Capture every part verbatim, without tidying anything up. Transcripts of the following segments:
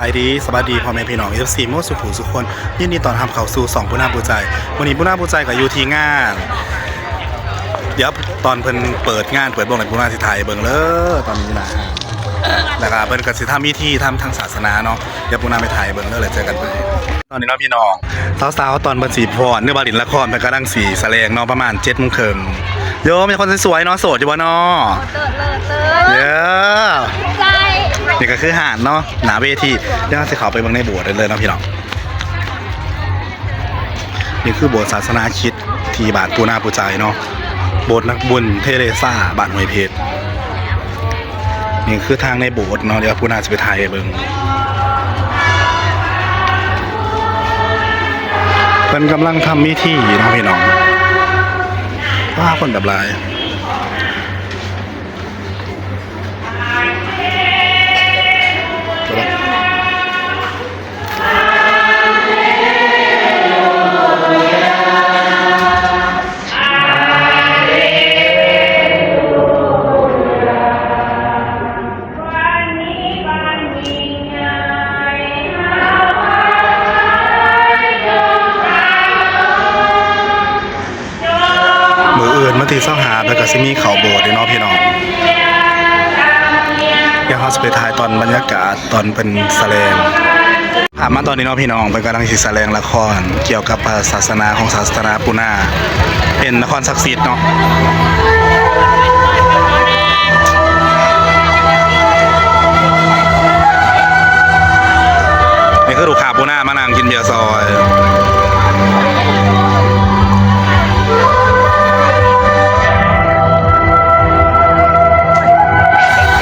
สบายดี สวัสดีพ่อแม่พี่น้อง เอฟซี หมดสู่ผู้สู่คน ยินดีต้อนรับเข้าสู่ช่องปูนาปูใจ มื้อนี้ปูนาปูใจก็อยู่ที่งาน เดี๋ยวตอนเพิ่นเปิดงานเปิดวงเลยปูนาสิถ่ายให้เบิ่งเด้อ ตอนนี้นะ แล้วก็เพิ่นก็สิทำพิธีทำทางศาสนาเนาะ เดี๋ยวปูนาไปถ่ายให้เบิ่งเด้อ แล้วเจอกันใหม่ ตอนนี้เนาะพี่น้อง สาวๆ ตอนเพิ่นสิฟ้อนหรือว่าเล่นละครเพิ่นกำลังสิแสดงเนาะ ประมาณเจ็ดโมงครึ่ง โยม มีคนสวยๆ เนาะ โสดอยู่บ่เนาะ เลิศเลิศเลิศ เย้ ใจ นี่ก็คือหาดเนาะ หน้าเวที เดี๋ยวเราสิเข้าไปเบิ่งในโบสถ์เลยเนาะพี่น้อง นี่คือโบสถ์ศาสนาคริสต์ที่บ้านปูนาปูใจเนาะ โบสถ์นักบุญเทเรซาบ้านห้วยเพชร นี่คือทางในโบสถ์เนาะ เดี๋ยวปูนาสิไปถ่ายให้เบิ่ง เพิ่นกำลังทำพิธีเนาะพี่น้อง ว้า คนแบบหลาย มื้ออื่นวันที่ซาวห้า เพิ่นก็สิมีเข้าโบสถ์อยู่เนาะพี่น้อง เดี๋ยวเราสิไปถ่ายตอนบรรยากาศตอนเพิ่นแสดง ภาพมาตอนนี้เนาะพี่น้อง เพิ่นกำลังสิแสดงละครเกี่ยวกับศาสนาของศาสนาปูนา เป็นละครศักดิ์สิทธิ์เนาะ นี่คือลูกค้าปูนามานั่งกินเบียร์ซอย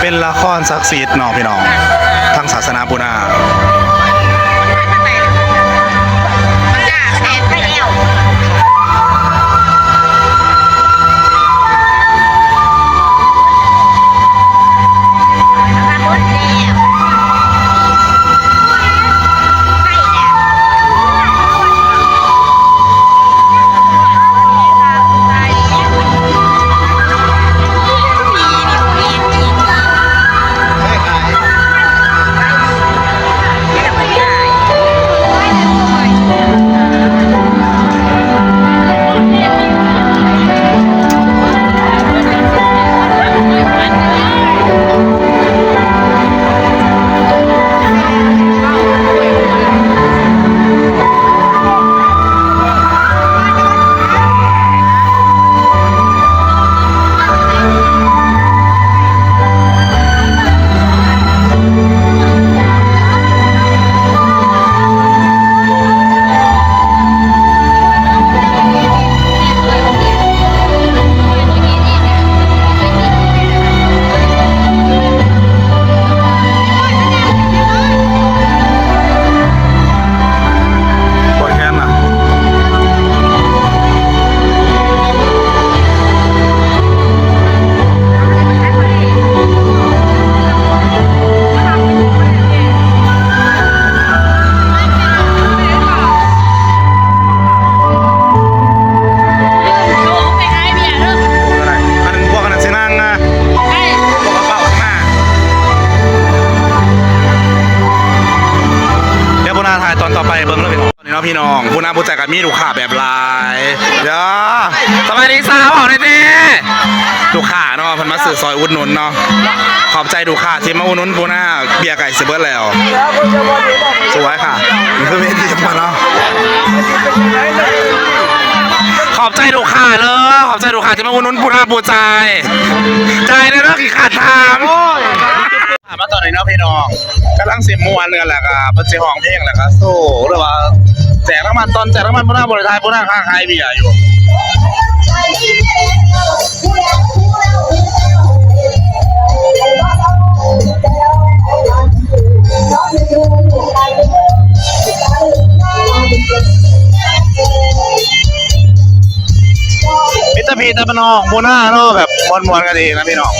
เป็นละครศักดิ์สิทธิ์เนาะพี่น้อง ทางศาสนาปูนา ปล่อยแขนน่ะ อันพวกอันนั้นสินั่งนะ พวกกระเป๋าข้างหน้า เดี๋ยวพวกนาถ่ายตอนต่อไปเบิ่งเลยพี่น้อง นี่เนาะพี่น้อง ปูนาปูใจก็มีลูกค้าแบบหลาย เดี๋ยว สวัสดีสาว เอาหน่อยสิ ลูกค้าเนาะ เพิ่นมาซื้อซอยอุดหนุนเนาะ ขอบใจลูกค้าที่มาอุดหนุนปูนา เบียร์ไก่สิเบิดแล้ว สวยค่ะ นี่คือเวทีของมันเนาะ ขอบใจลูกค้าเลย ขอบใจลูกค้าที่มาอุดหนุนปูนาปูใจ ใจายเด้อ ขี้ขาดถาม อ่ะ มาตอนนี้เนาะพี่น้อง กำลังสิม่วนกันแหละครับ เพิ่นสิฮ้องเพลงแล้วก็โซ่ หรือว่าแจกรางวัล ตอนแจกรางวัลปูนาบ่ได้ถ่าย ปูนาค้าขายเบียร์อยู่ มิตรภาพตะวันออกปูนาเนาะ แบบม่วนๆกันเองนะพี่น้อง